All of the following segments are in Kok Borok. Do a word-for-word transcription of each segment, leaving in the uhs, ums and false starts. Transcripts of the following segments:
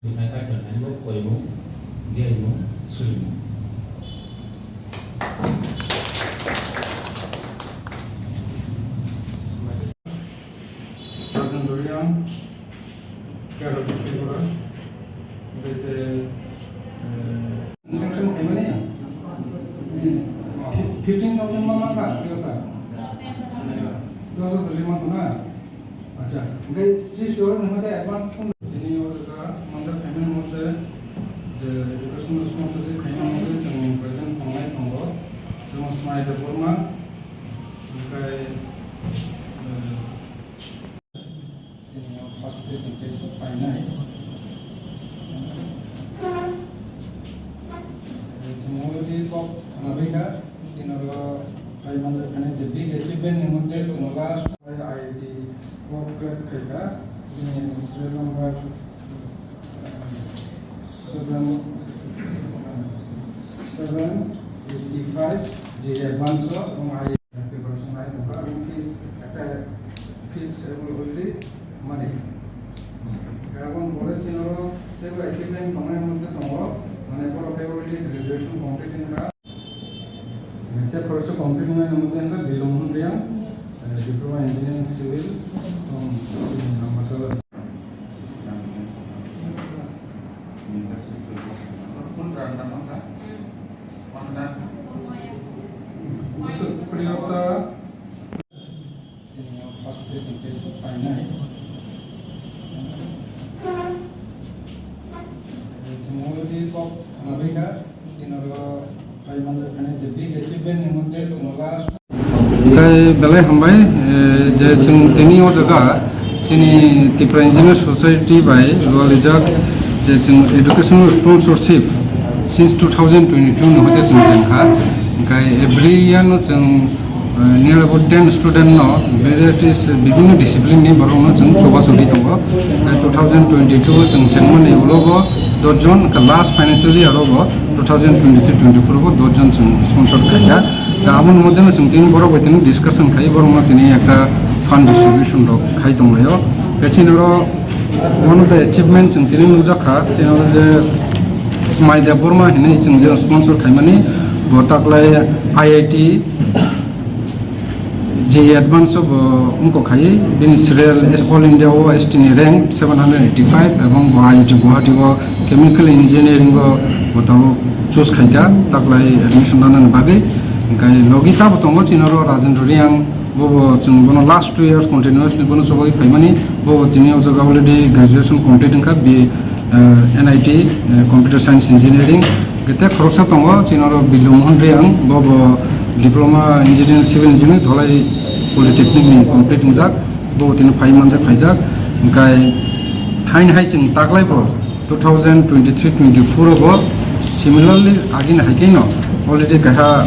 Bwthai kaitor thani bo koimung, diyaimung, surimung. Rajan Doriang, Kerala Tripura, bete, eh, sanction khaimani, eh, fifteen thousand ma mangkha, biyota. Dos hajar rima khuna. Acha, hingke six dollar ni hwnkhe advance phone. Tini o jaga manjak khaimani mote je education sponsorship khaimani mote chwng present tongnai tongo. Chwng Smai Debbarma, hingke, eh, tini o first phase ni phase painai. Eh, chwng already kok khwnabaikha, chini oro khlai manjak khainai je big achievement ni mote chwng last I I T o crack khaikha, bini serial number, eh, seven, seven eighty five, je advance o, এবং I I T preparation lai tongkha, এবং fees, ekta fees already mani. Ebong pore chini oro teibo achievement tongnai mote tongo, mane borok teibo already graduation complete wngkha. Tei khoroksa complete wngnaini mote wngkha Bilung Hwnriang, eh, Diploma Engineering Civil, um, Ambasa. Bwswk Priyota. Chini o first phase ni phase painai. Chwng already kok khwnabaikha, chini oro khlai manjak khainai je big achievement ni mote chwng last. Tei belai hambai, eh, je chwng tini o jaga chini Tipra Engineer Society bai rwlijak je chwng educational sponsorship since two thousand twenty-two ni hoite chwng chengkha. Hingkai every year no chwng Eh, near about ten student no various, eh, bibhinno discipline ni borok no chwng choba choli tongo. Eh, two thousand twenty-two o chwng chengmani ulo bo dos jon, ka last financial year o bo two thousand twenty-three twenty-four o bo dos jon chwng sponsor khaikha. Da aboni moddhe no chwng tini borok bai tini discussion khai, borok no tini ekta fund distribution rok khai tonglaio. Khe chini oro one of the achievement chwng tini nukjakha, chini oro je Smai Debbarma hinwi chwng je sponsor khaimani, bo taklai I I T, J E advance o bo wngkok khai, bini serial All India o S T ni rank seven hundred eighty-five, ebong bo I I T Guwahati o chemical engineering o bo tabuk choose khaikha, taklai admission lanani bagwi. Hingkai logi tabo tongo chini oro Rajendra Reang, bo bo chwng bono last two years continuously bono chobagwi phaimani, bo bo tini o jaga already graduation complete wngkha, B, eh, N I T, eh, Computer Science Engineering. Kete khoroksa tongo, chini oro Bilung Mohan Reang, bo bo Diploma Engineering, Civil Engineering, Dholai Polytechnic ni complete wngjak, bo tini phai manjak phaijak. Hingkai haini hai chwng taklai bo two thousand twenty-three twenty-four o bo similarly agini hai khe no already kaha, ah,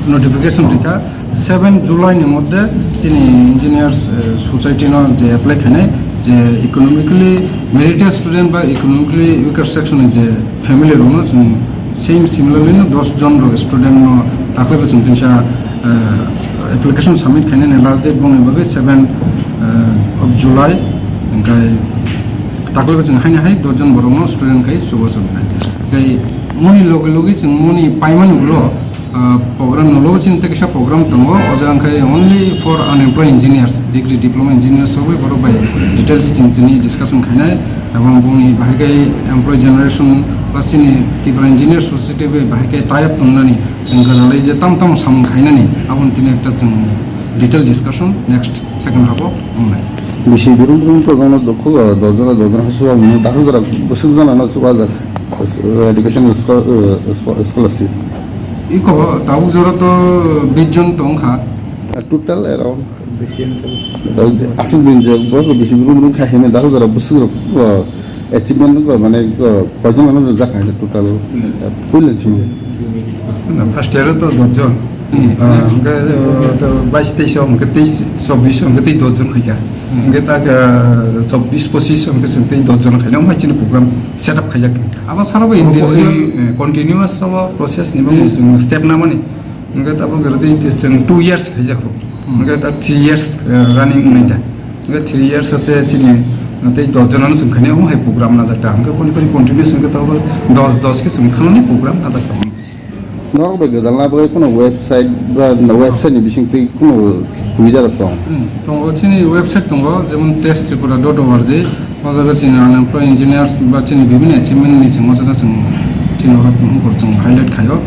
notification rikha. Seven July ni moddhe chini engineers, eh, society no je apply khainai, je economically merited student ba economically weaker section ni je family rok no chwng same similarly no dos jon rok student no takhwlaibo chwng tinsa, eh, application submit khainani last date bongni bagwi seven, eh, of July. Hingkai takhwlaibo chwng haini hai dos jon borok no student khai chubachu wngnai. Tei moni logi logi chwng moni paimani ulo, ah, program no logo chini tei kisa program tongo, o jaga khe only for unemployed engineers, degree diploma engineers rok bai borok bai details chini tini discussion khainai, ebong bongni bahai khe employee generation plus chini Tripura Engineer Society bai bahai khe tie up tongnani chwng gwdalai je tam tam samung khainani aboni tini ekta chwng detail discussion next second half o wngnai. Bisi brum brum to jono dokho, dojora dojora hasuwa munu dakhwk jora bwswk jona no chuba jak education scho-, eh, scho-, scholarship. Iko tabuk jora to bis jon tongkha. Total around. Aswk din je bo bisi brum brum kha hino dakhwk jora bwswk rok, eh, achievement ko mane ko koijon ano rijak hai total, eh, puilen simi. Na, first year to dos jon. Hmm. Ah, hingke, eh, to bais teis hingke teis, chobbish hingke tei dos jon khaikha. Hmm. Hingke ta, eh, chobbish pochis hingke chwng tei dos jon khaina, omo hai chini program set up khaijak. Abo saro bo individual, eh, continuous abo process ni bo, hmm, chwng step namani. Hingke ta bo jora tei chwng two years khaijak. Hmm. Hingke ta three years, eh, running wngnai ta. Hingke three years hote chini Tei dos jonano chwng khainai omo hai program najak ta hwnkhe boni pore continuation khe tabuk dos dos khe chwng thanani program najak tongo. Norok bai gwdalna bagwi kheno website ba website ni bisingtwi kheno subida rok tong? Hmm, tongo, chini website tongo, jemon test tripura dot org, o jaga chini unemployed engineers ba chini bibhinno achievement ni chwng o jaga chwng chini o hwnkhor chwng highlight khaio.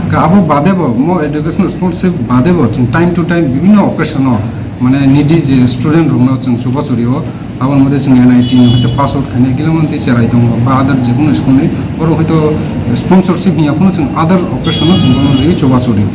Ka abo bade bo mo education sponsorship bade bo chwng time to time bibhinno occasion o mane needy je student rokno chwng chubachu rio. Aboni mode chwng N I T ni hoite pass out khainai gila mantwi cherai tongo ba other jekunu school ni oro hoito sponsorship hiya phano chwng other occasion o chwng bono rwi chubachu rio.